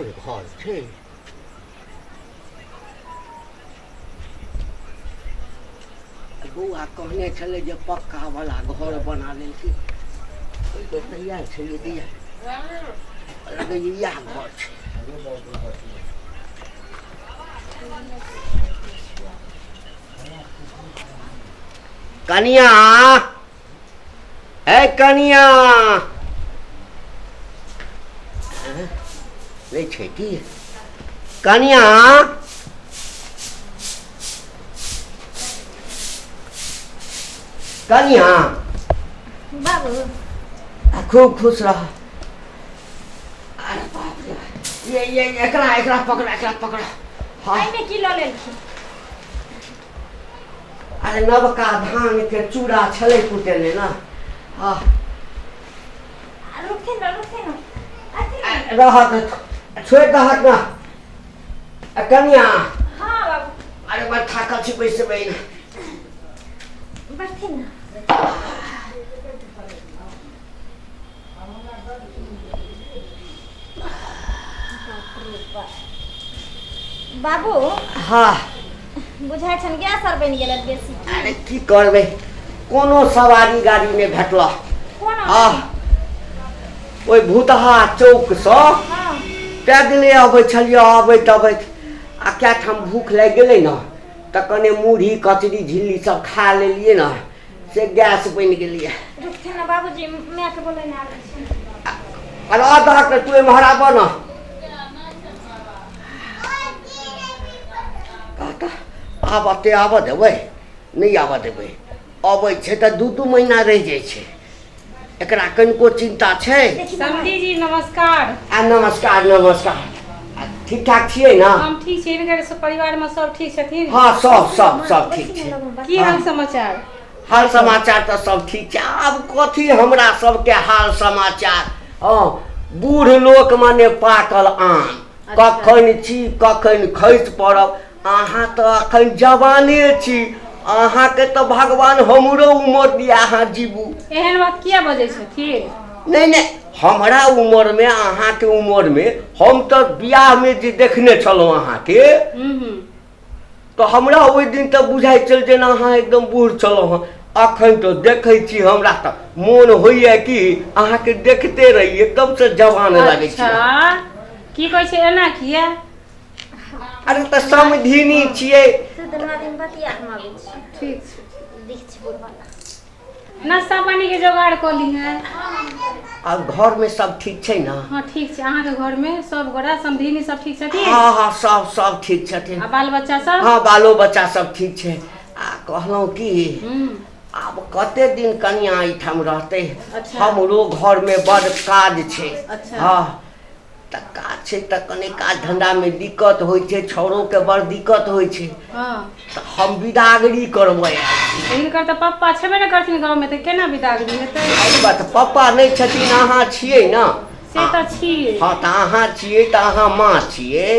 कोन घर छै? बौआ कहने छलै जे पक्का वाला घर बना लेलखिन, ओहि तऽ इएह छलै दिया लगैए इएह घर छै। कनिया, हे कनिया, नहि छै की कनिया? कनिया बाबू, खूब खुश रह। अरे बाप रे, ये एकरा एकरा पकड़ा, एकरा पकड़ा। हाँ, एहिमे की लऽ लेलखिन? अरे नवका धान के चूड़ा छलै कुटेने ने। हाँ, रुकथिन ना, रुकथिन ना, अथी रहत, छोड़ि दहक ने आ कनिया। हाँ बाबू। अरे बड़ थाकल छी, बैसबै ने। बैठथिन ना। बाबू। हाँ। बुझाइ छनि गैस आर बनि गेल बेसी। अरे की करबै, कोनो सवारी गाड़ी नहि भेटल। कोनो? आ ओहि भूतहा चौकसँ पैदले अबै छलियै, अबैत अबैत आ कए ठाम भूख लागि गेलै ने, तऽ कने मुरही कचरी झिल्ली सब खा लेलियै ने, से गैस बनि गेलियै। रुकथिन ने बाबूजी, मायके बोलेने आबै छी। अरे आ दहक ने, तू एम्हर आबऽ ने। कहता आब एते आबऽ देबै? नहि आबऽ देबै। अबै छै तऽ 2-2 महीना रहि जाइ छै, एकरा कनिको चिन्ता छै? समधी जी नमस्कार। आ नमस्कार, नमस्कार। आ ठीक ठाक छियै ने? हम ठीक छी, हिनकर सब परिवार में सब ठीक छथिन? हाँ, सब सब सब ठीक छै। की हाल समाचार? हाल समाचार तऽ सब ठीक छै। आब कथी हमरा सबके हाल समाचार? हँ, बूढ़ लोक माने पाकल आम, कखन छी कखन खसि पड़ब। अहाँ तऽ अखन जवाने छी, अहाँके तऽ भगवान हमरो उमर दिया, अहाँ जीबू। एहन बात किया बजै छथिन? नहि नहि, हमरा उमरमे, अहाँके उमरमे, हम तऽ बियाहमे जे देखने छलहुँ अहाँके, हम्म हम्म तऽ हमरा ओहि दिन तऽ बुझाइ छल जेना अहाँ एकदम बूढ़ छलहुँ हँ। अखन तऽ देखै छी, हमरा तऽ मोन होइए कि अहाँके देखते रही, एकदमसँ जवान लागै छी। अच्छा, की कहै छै, एना किया? अरे तऽ समधिनी छियै। से दुनू आदमी बतिया, हम आबै छी। ठीक छै। देख छी बुढ़वा ला। नाश्ता पानी के जोगाड़ कऽ ली है। आ घरमे सब ठीक छै ने? हाँ ठीक छै। अहाँके घर में सब गोरा समधिनी सब ठीक छथिन? हाँ हाँ, सब सब ठीक छथिन। आ बाल बच्चा सब? हाँ, बालो बच्चा सब ठीक छै। आ कहलहुँ कि आब कते दिन कनिया एहिठाम रहतै? हमरो घरमे बड़ काज छै। हाँ, तऽ काज छै तऽ कनि काज धन्धामे दिक्कत होइ छै, छौड़ोके बड़ दिक्कत होइ छै। तऽ हम विदागरी करबै आयल छी। हिनकर तऽ पप्पा छेबे ने करथिन गाँव में, तऽ केना विदागरी हेतै? एहि बात पप्पा नहि छथिन, अहाँ छियै ने। से तऽ छियै। हँ, तऽ अहाँ छियै तऽ अहाँ माँ छियै,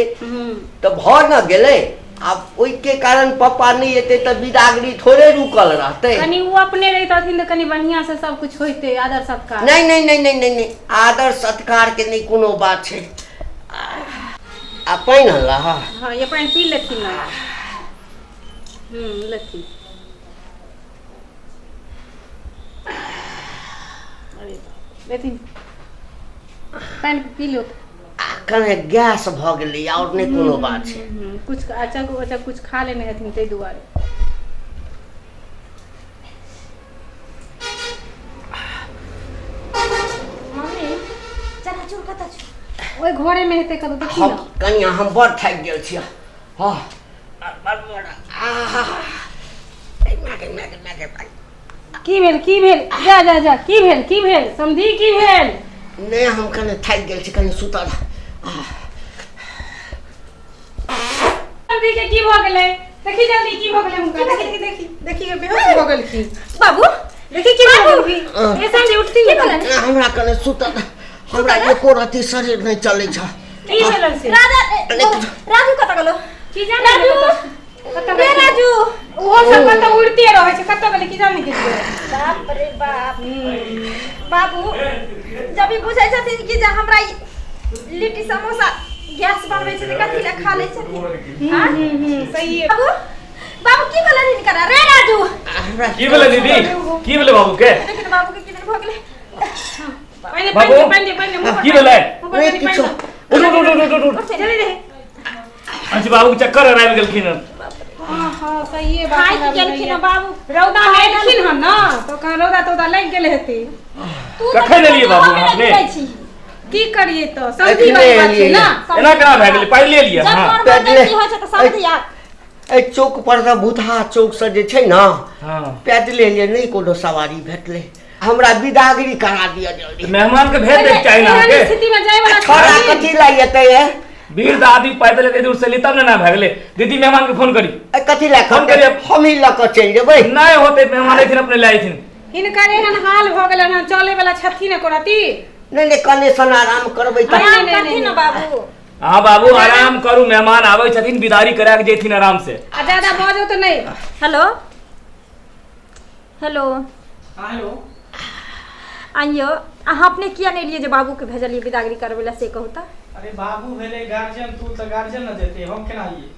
तऽ भऽ ने गेलै। आब ओहिके कारण पप्पा नहि एतै तऽ विदागरी थोड़े रुकल रहतै? कनि ओ अपने रहितथिन तऽ कनि बढ़िआँ से सब कुछ होइतै, आदर सत्कार। नहि नहि नहि नहि नहि नहि, आदर सत्कार के नहि कोनो बात छै। आ पानि अनला? हाँ, ये पानि पी लेथिन ना। लेथिन। अरे बाप, लेथिन, पानि पी लो। आ कने गैस भऽ गेलै, आओर नहि कोनो बात छै। कुछ अच्छा अच्छा कुछ खा लेने हेथिन ताहि दुआरे। मम्मी, चनाचूर कतऽ छौ? ओहि घरे में हेतै कतौ, देखी हम ना। कनिया, हम बड़ थाकि गेल छी। हँ, बड़ बड़ आहा, ए माय गे, माय गे, माय गे, माय गे। की भेल, की भेल? जा जा जा, की भेल, की भेल समधी, की भेल? नहि, हम कने थाकि गेल छी, कने सुतल। समधी के की भऽ गेलै? देखी जल्दी, की भऽ गेलै हुनका? देखी देखी देखी देखी, बेहोश भऽ गेलखिन। बाबू। देखी की भऽ गेलखिन। ए समधी, उठती की ने। भेलनि? हमरा कने सुतल, हमरा एको रति शरीर नहि चलै छै। की भेलन से? राजा, राजू कतऽ गेलो? की जाने राजू! कतऽ रे गेलै? राजू! ओहो सब कतऽ उड़ते रहै छै, कतऽ गेलै की जाने गेलियै। बाप रे बाप, बाबू जब ई बुझै छथिन कि जे हमरा ई लिट्टी समोसा गैस बनबै छै तऽ कथी लए खा लै छथिन हाँ? सही है। बाबू बाबू की भेलै हिनकर रे राजू की भेलै दीदी की भेलै बाबू के देखिन बाबू के किदन भऽ गेलै पहिने बाबू। पानि दे, पानि दे, मुँह पर की भेलै? मुँह पर नहि पानि किछो। दे। उठ उठ उठ उठ उठ जल्दी दे। अंश बाबू के चक्कर आबि गेलखिन हन हाँ हाँ सही बात थाकि हमरा गेलखिन बुझाइया। हँ बाबू रौदा मे एलखिन हन ना तो कहाँ रौदा तौदा लागि गेल हेतै तू तऽ कखन एलियै बाबू हमे अहाँ अपने? नहि छी। की करियै तऽ समझी एखने वाली बात छै एलियै। ना एना केना भए गेलै पाइ ले लिअ जब हँ मोन इमरजेंसी होइ छै तऽ समझी आ एहि चौक पर से भूतहा चौक से जे छै ने हँ पैदले एलियै नहि कोनो सवारी भेटलै हमरा विदागरी करा दिअ जल्दी मेहमान के भेज दैके चाही ने एहन अहाँके स्थिति में जाय वाला छोड़ा छथिन। कथी लए एतै ए? वीर दादी पैदल एते दूर से एली तब ने ना भए गेलै दीदी मेहमान के फोन करी ए, कथी लए फोन खतै करियै। हमही लऽ कऽ चलि जेबै नहि होतै मेहमान अयथिन अपने लए अयथिन हिनकर एहन हाल भऽ गेलनि हन चले वाला छथिन एको रति नहि नहि कने सन आराम करबै तऽ नहि, आराम नहि, करथिन ने बाबू हाँ बाबू आराम करू मेहमान आबै छथिन विदारी करा के जेथिन आराम से आ ज्यादा बजो तऽ नहि हेलो हेलो हेलो आइयो अहाँ अपने किया नहि एलियै जे बाबूके भेजलियै विदागरी करबै लए से कहू तऽ अरे बाबू भेलै गार्जियन तू तऽ गार्जियन ने जेतै हम केना आइए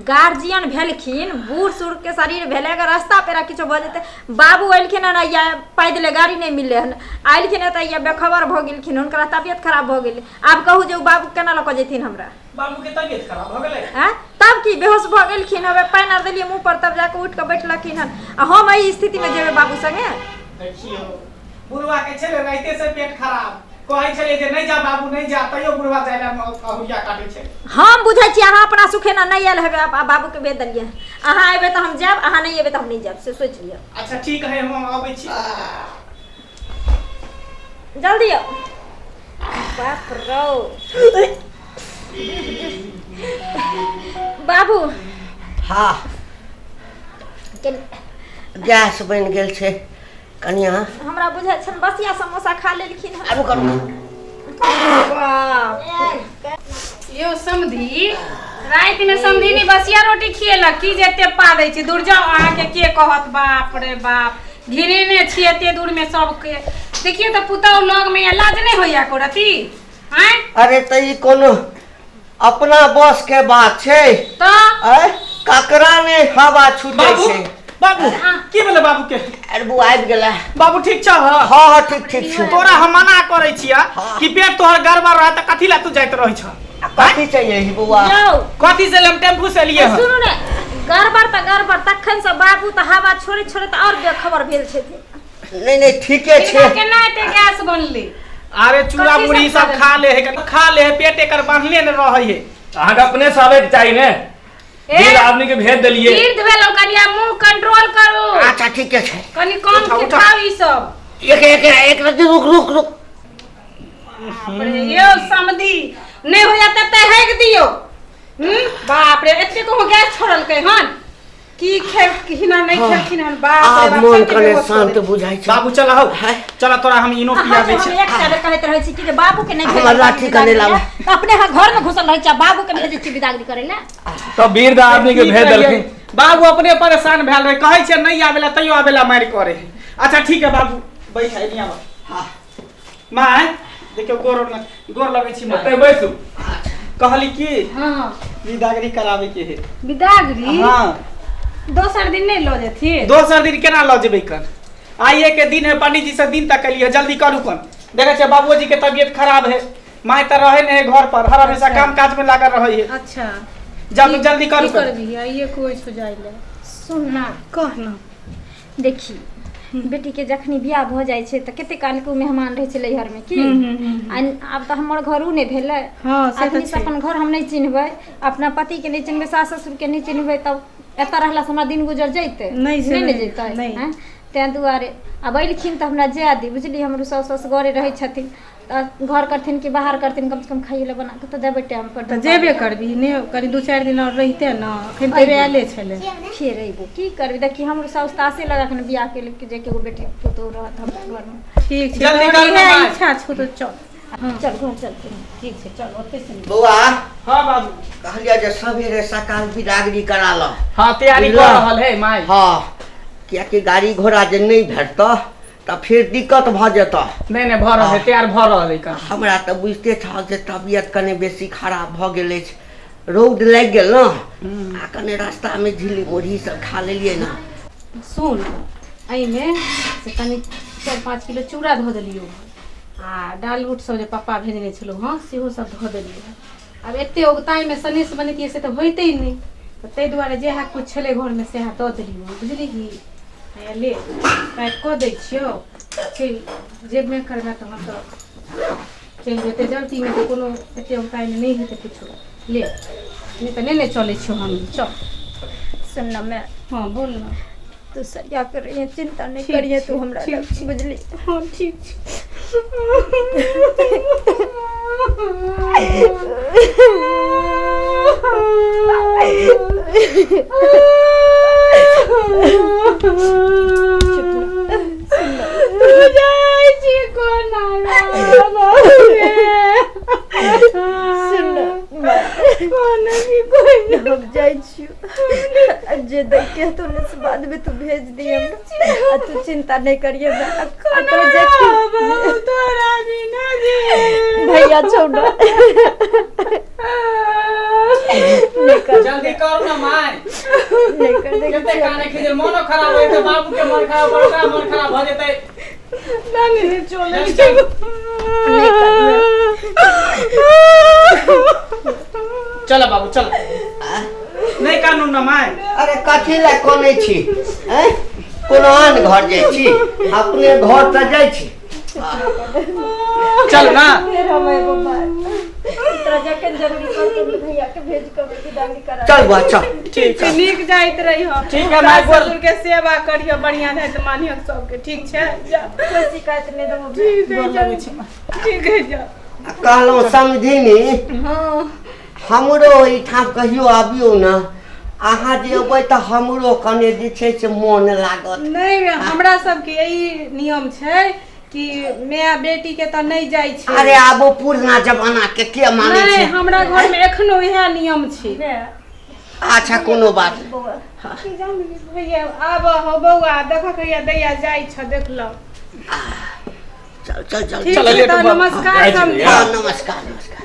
गार्जियन भेलखिन बूढ़ सूढ़के शरीर भेलै अगर रास्ता पेरा किछो भऽ जेतै बाबू एलखिन हन या पैदले गाड़ी नहि मिललै हन एलखिन हन तऽ या बेखबर भऽ गेलखिन हुनकर तबियत खराब भऽ गेलै आब कहू जे ओ बाबू केना लऽ कऽ जेथिन हमरा बाबू के तबियत खराब भऽ गेलै आँय तब की बेहोश भऽ गेलखिन हवे पानि आर देलियै मुँह पर तब जाकऽ उठि कऽ बैठलखिन हन आ हम एहि स्थितिमे जेबै बाबू संगे देखियौ बुढ़वा के छलै राइते से पेट खराब कहै छलै जे नहि जा बाबू नहि जा तैयो बुढ़वा जाय लए अहुरिया काटै छै हम बुझै छी अहाँ अपना सुखे ने नहि आयल हेबै आ बाबूके भेज देलियै अहाँ एबै तऽ हम जायब अहाँ नहि एबै तऽ हम नहि जायब से सोचि लिअ अच्छा ठीक है हम अबै छी जल्दी आउ बाप रौ बाबू हाँ गैस बनि गेल छै कनिया हमरा बुझाइ छनि बसिया समोसा खा लेलखिन हन आबू करू यो समधी राति में समधी ने बसिया रोटी खिएलक की जे एते पा दै छै दूर जाओ अहाँके के कहत बाप रे बाप घिनेने छी एते दूर में सबके देखियौ तऽ पुतहु लग में लाज नहि होइया एको रति आँय अरे तऽ ई कोनो अपना बस के बात छै तऽ आँय ककरा ने हवा छूटे बाबू छै बाबू की भेलै बाबू के अरे बुआ आबि गेला बाबू ठीक छह हाँ हाँ ठीक ठीक छै तोरा हम मना करै छिया हाँ। कि पेट तोहर गड़बड़ रह तऽ कथी ला तू जाइत रहै छह कथी चाहिए ही बौआ यौ कथी से हम टेम्पू से एलियै हन सुनू ने गड़बड़ तऽ गड़बड़ तखन से बाबू तऽ हवा छोड़े छोड़े तऽ आओर बेखबर भेल छथिन नहि नहि ठीके छै हिनका केना एते गैस बनलै अरे चूड़ा कथी मुरही सब सब खा ले है खा ले है पेट एकर बांधले ने रहै है अहाँके अपने से आबैके चाही ने ए, डेढ़ आदमी के भेज देलियै तीर्थ भेलौ कनि आब मुंह कंट्रोल करू अच्छा ठीके छै कनि कम उठा, के उठा। खाउ ई सब एक एक एक रति रुक रुक रुक बाप रे यौ समधी नहि होइया तऽ एते हेक दियौ बाप रे एते कहूँ गैस छोड़लकै हन की खेलखिन हन नहि खेलखिन हन बाप रे आब बाप मोन सबके कने बेहोश कऽ शांत देलकै। बुझाइ छै बाबू चल हौ है। चल तोरा हम इनो अहाँ पियाबै जे छी हम एकटा बेर कहैत रहै छी कि जे बाबू के नहि हमर भेजै लाठी छी कने विदागरी लाबू। लए, तऽ अपने अहाँ घर में घुसल रहै छी आ बाबू के भेजै छी विदागरी करै लए तब वीर आदमी के की भेज कहियै? देलखिन बाबू अपने परेशान भेल रहे कहै छै नहि आबेला तैयो आबेला मारि करे अच्छा ठीक है बाबू बैठ एनी आब माय देखियौ गोर गोर लगै छी माय ओतै बैसू कहली की हँ विदागरी कराबै के है विदागरी हाँ दोसर दिन नहि लऽ जेथिन दोसर दिन केना लऽ जेबै कन आइए के दिन है पंडित जी से दिन तक लिए जल्दी करू कन देखै छियै बाबूजी के तबियत खराब है माय तऽ रहै नहि है घर पर हर हमेशा काम काज में लागल रहै है अच्छा जल्दी जल्दी करू की कन करबही आइए कोइ छौ जाइ लए सुन ना कह ना देखी बेटी के जखनी बियाह भऽ जाइ छै तऽ कते काल के ओ मेहमान रहै छै नैहर में की आ आब तऽ हमर घरो नहि भेलै हँ, से तऽ अखनी से छै। अपन घर हम नहि चिन्हबै अपना पति के नहि चिन्हबै सास ससुर के नहि चिन्हबै तब एतऽ रहला से हमरा दिन गुजर जैतै नहि से नहि ने नहि, जैतै नहि। आँय? ताहि दुआरे आब एलखिन तऽ हमरा जाय दी बुझलियै हमरो साउस ससुर रहै छथिन तऽ घर करथिन कि बाहर करथिन कम से कम खाइए लए बना कऽ तऽ देबै टाइम पर तऽ जेबे करबी नहि कनि दू चारि दिन आओर रहिते ने एखन तऽ आयले छलै फेर अयबो की करबी देखी हमरो साउस तऽ आसे लगा कऽ ने बियाह केलक जे एगो बेटी पुतोहु रहत हमरा घरमे ठीक छै जल्दी तोहर कर ने इएह माय। इच्छा छौ तऽ चल चल घर चलते ठीक छै चल ओतै से बौआ हाँ बाबू कहलियै जे सवेरे सकाल बिदागरी करा लह हाँ तैयारी कऽ बुझलह? रहल है माय हाँ कियाकि गाड़ी घोड़ा जे नहि भेटतह तऽ फेर दिक्कत भऽ जेतह। नहि नहि, भऽ रहल है, तैयार भऽ रहल है कन। हमरा तऽ बुझिते छह जे तबियत कने बेसी खराब भऽ गेल अछि, रौद लागि गेल ने, आ कने रास्तामे झिल्ली मुरही सब खा लेलियै ने। सुन, एहिमे से कनि 4-5 किलो चूड़ा धऽ देलियौ आ दालि बूट सब जे पप्पा भेजने छलौ हँ सेहो सब धऽ देलियौ। आब एते औगताइमे सनेस बनेतियै से तऽ होइतै नहि, तऽ ताहि दुआरे जएह किछु छलै घरमे सएह दऽ देलियौ हँ, बुझलिही? हैया ले, पैक कऽ दै छियौ, चलि जेबे करबै तहन तऽ चलि जेतै जल्दीमे, तऽ कोनो एते औगताइमे नहि हेतै किछो। ले, नहि तऽ नहि ने चलै छियौ हम, चल। सुन ना मैं। हँ, बोल ना। तू सरिया कर रही है, चिंता नहीं ठीक करिए तू छै, हमरा ठीक लग, छै। बुझली? हँ, ठीक छै। तू जाइ छी कोना? सुन ना, कोना की कोई हम जाइ छियौ, आ जे दैके हेतौ ने से बादमे तू भेज दिहे हमरा, आ तू चिंता नहीं करिहे बे। आ तोरा जे तोरा बिना जे भैया छौ ने, नहीं कर। जल्दी करू ना माय। नहीं कर, देख। कते काने खींचे, मोनो खराब होय तऽ बाबू के मन खराब, बड़का मन खराब भऽ जेतै। नानी चले। चल, चल। नहीं कर। चल बाबू, चल। नहि कानू ना माय। अरे, कथी लए कनै छी? आँय, कोनो आन घर जाइ छी? अपने घर तऽ जाइ छी। चल ना। फेर हम एगो बात, तोरा जखन जरूरी पड़तौ ने, भैया के भेज कऽ विदागी करा। चल बा, चल। ठीक है। नीक जाइत रही हो। ठीक है माय, सास ससुर के सेवा करियो, बढ़िया नहीं तऽ मानियो सबके। ठीक छै, जा। कोई शिकायत नहीं देबो। ठीक है। गोर जा। लगै छी माय। ठीक है, जा। आ कहलहुँ समधिनी, हँ। हमरो एहिठाम कहियो आबियौ ने अहाँ। जे अबै तऽ हमरो कने जे छै से मोन लागत। नहि, हमरा सबके ई नियम छै कि माय बेटी के तऽ नहि जाइ छै। अरे, आब ओ पुरना जमाना के के मानै नहि छै? हमरा घर मे एखनो इएह नियम छै। अच्छा, कोनो बात नहि। बौआ। भैया आब हो, बौआ, देखऽ कहिया दैया जाइ छ, देख लो। चल चल चल। ठीक चल, छै लेट तऽ भऽ- नमस्कार जाइ छी समझी। भैया। हँ, नमस्कार नमस्कार।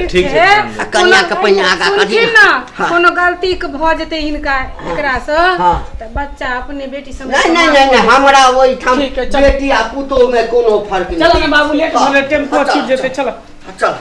ठीक छै, ध्यान आ कनिया के पहिने आगा करी। सुनथिन ने। हाँ। कोनो गलती के भऽ जेतै हिनका एकरासँ हाँ। तऽ बच्चा अपने बेटी समझ। नहि नहि नहि नहि, हमरा ओहिठाम ठीक है, चल। बेटी आ पुतोह मे कोनो फर्क चल नहि। ना बाबू, लेट भऽ गेलै, टेम्पो छूट जेतै, चल। चल।